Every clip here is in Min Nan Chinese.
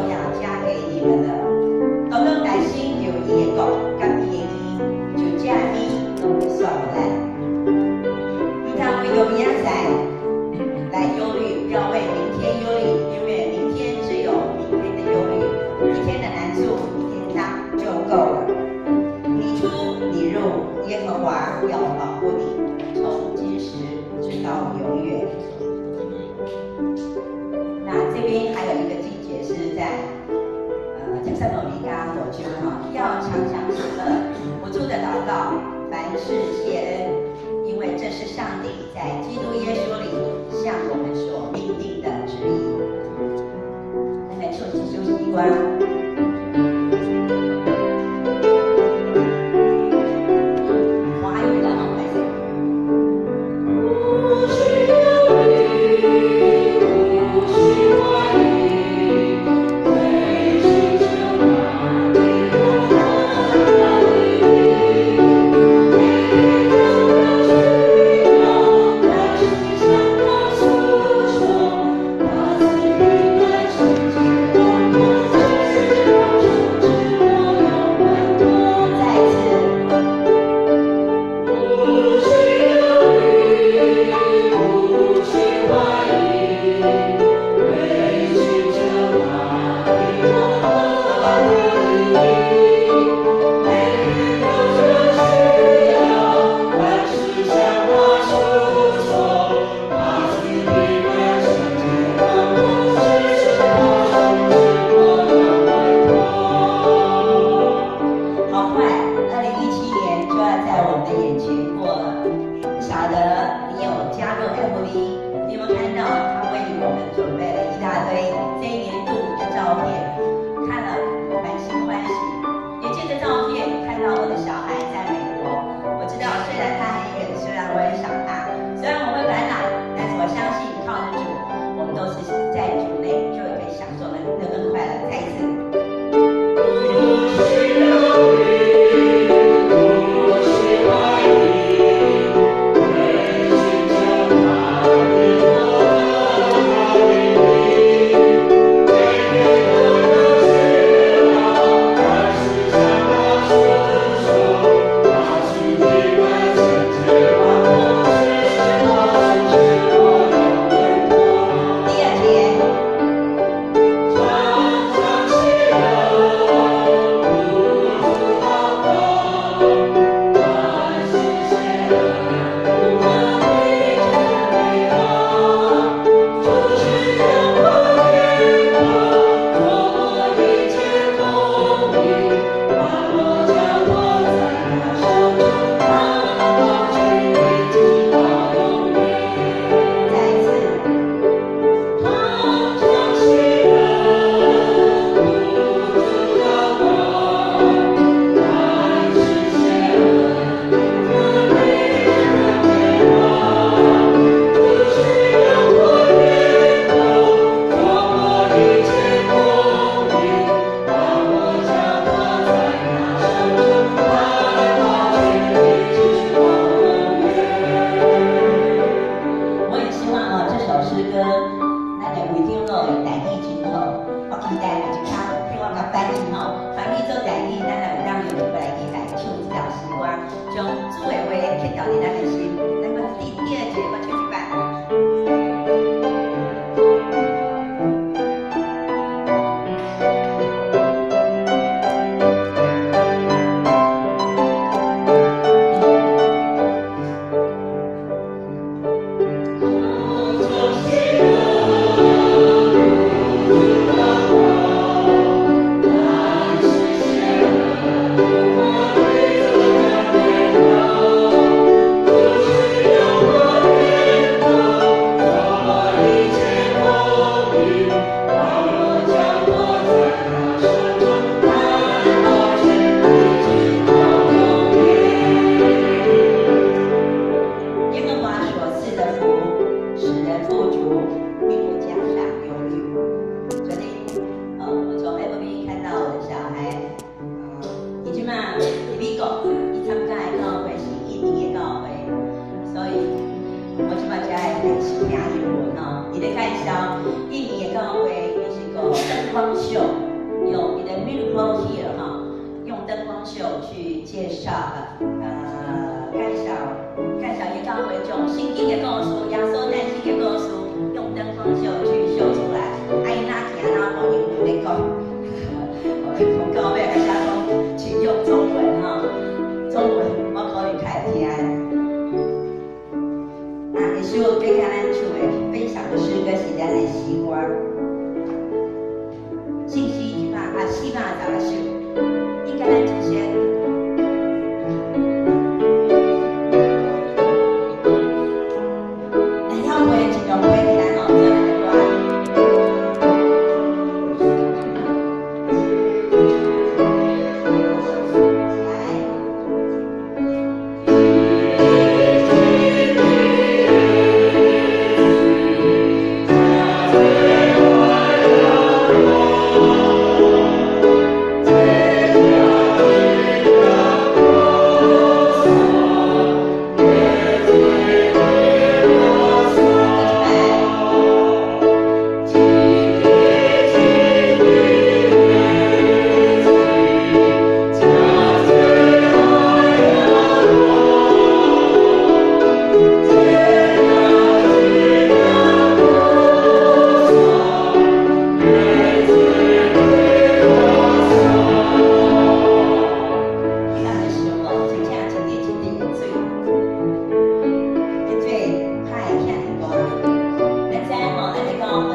要加給你們了。當當來尋求伊的國佮伊的義，就這物攏會算予咱。毋通為著明仔載來憂慮，不要為明天憂慮，因為明天自有明天的憂慮，一天的難處一天當就夠了。你出你入，耶和華要保護你，從今時直到永遠。那這邊還有一個經節是在帖撒羅尼迦後書哈，要常常喜樂，不住的禱告，凡事謝恩，因為這是上帝在基督耶穌裡向我們所命定的旨意。咱來唱一首詩歌。華語的哈，開始。無需憂慮，無需懷疑，唯尋求他的國和他的義，每天都有需要，凡事向他訴說，他賜平安聖潔王國，就是保守知我永穩妥。再一次。無需憂慮，無需懷疑，唯尋求他的國和他的義，每天都有需要，凡事向他訴說，他賜平安聖潔王國，就是保守知我永穩妥。好快，2017年就要在我們的眼前過了。不曉得你有加入 FB，你有沒有看到他為我們準備了一大堆這一年度的照片？看了滿心歡喜。也借着照片看到我的小孩在美國，我知道雖然他很遠，雖然我很想他，雖然我會煩惱，但是我相信靠着主，我們都是在主內就可以享受那份快樂。再一次。無需憂慮，無需懷疑，唯尋求他的國和他的義，每天都有需要，凡事向他訴說，他賜平安聖潔王國，就是保守知我永穩妥。第二節。常常喜樂，不住禱告，凡事謝恩，何比這美好？主是永不變化，觸摸一切公義，把我掌握在他手中，擔保權柄直到永遠。再一次。常常喜樂，不住禱告，凡事謝恩，何比這美好？主是永不變化，觸摸一切公義，把我掌握在他手中，擔保權柄直到永遠。我也希望哦，這首詩歌，咱的會長老的台語真好，我期待有一天聽我共翻譯吼，翻譯做台語，咱也會當用台語來唱這條詩歌，將主的話刻到佇咱的心。咱閣第二節，閣唱一擺。常常喜樂，不住禱告，凡事謝恩，何比這美好？主是永不變化，觸摸一切公義，把我掌握在他手中，擔保權柄直到永遠。耶和華所賜的福，使人富足，並不加上憂慮。昨天，我從 FB 看到我的小孩，伊這馬佇美國，伊參加的教會是印尼的教會，所以我這馬才會開始聽英文吼。伊咧介紹印尼的教會，伊是講做燈光秀，用你的 miracle here 哈，用燈光秀去介紹，介紹耶教會種聖經的故事，耶穌誕生的故事，用燈光秀去秀出來。啊，伊哪行哪無英文咧講，我到尾開始講，請用中文哈，中文我可能較會聽。啊，這首給咱唱的分享的詩歌是咱的詩歌，信息一百啊410首，應該咱這些。來曉背，盡量背起來吼，做咱的歌。來。閣一擺。你敢咧想無？真正一滴一滴的水，這水較會遐爾大。咱知影吼，咱的教會，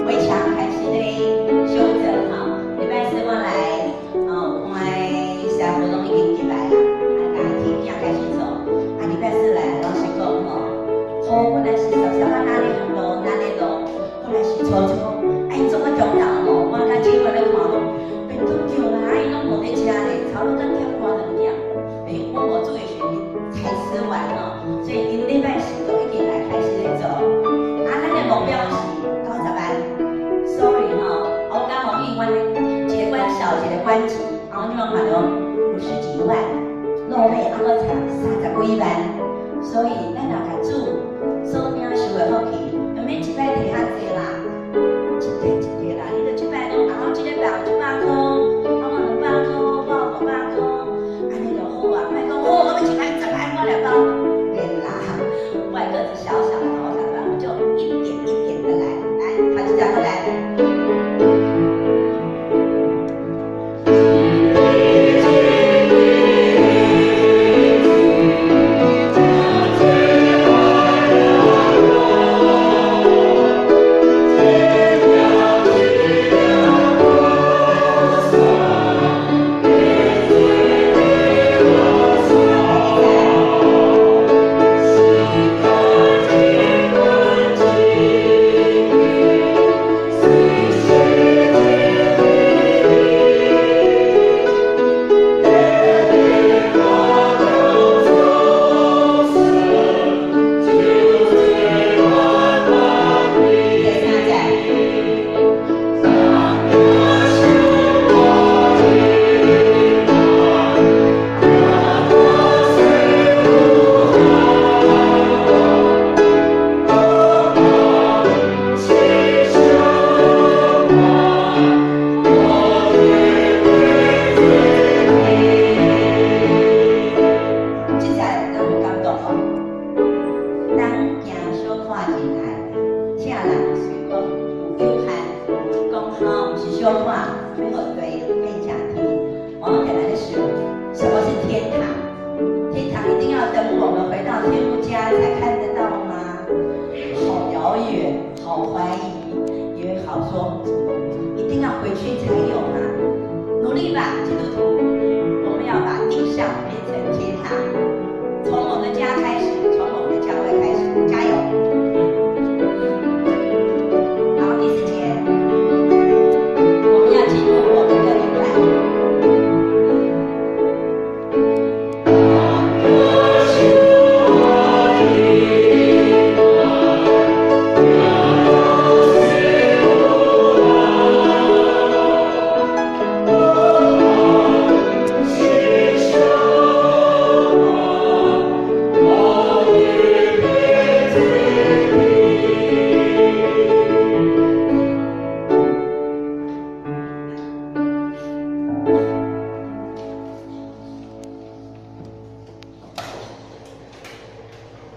圍牆開始咧修整吼。禮拜四我來，有看三分攏已經入來啊，啊，共天囝開始做。啊，禮拜四來，老實講吼，雨本來是濕濕啊，哪裡紅路哪裡落，後來是粗粗，啊，𪜶做到中晝吼，我甲姊妹咧看講，變足叫啦，啊，𪜶攏無佇遮咧，差不多到點半兩點。欸，我無注意時才吃完哦，所以𪜶禮拜四就已經來開始咧做。啊，咱的目標是90萬，sorry 吼，我剛好因阮一個關小，一個關級，啊，我這擺看著50幾萬，落尾還閣差30幾萬，所以咱若共主所領受的福氣，毋免一擺提較濟啦，一塊一塊啦，你著這擺講啊，我這禮拜有100箍，啊，我200箍，我有500箍，按呢就好啊，莫講哦，我欲一擺10萬我來包，免啦，我的個子小小的，我想辦，我就一點一點的來，來，頭一隻過來。第二隻，第三隻。這隻咱有感覺無？人行小可真愛，疼人雖講有有限，講好毋是小可，欲予地變成天。我定定咧想，什麼是天堂？天堂一定要等我們回到天父家才看得到嗎？好遙遠，好懷疑，也好說，一定要回去才有嗎？努力吧，基督徒。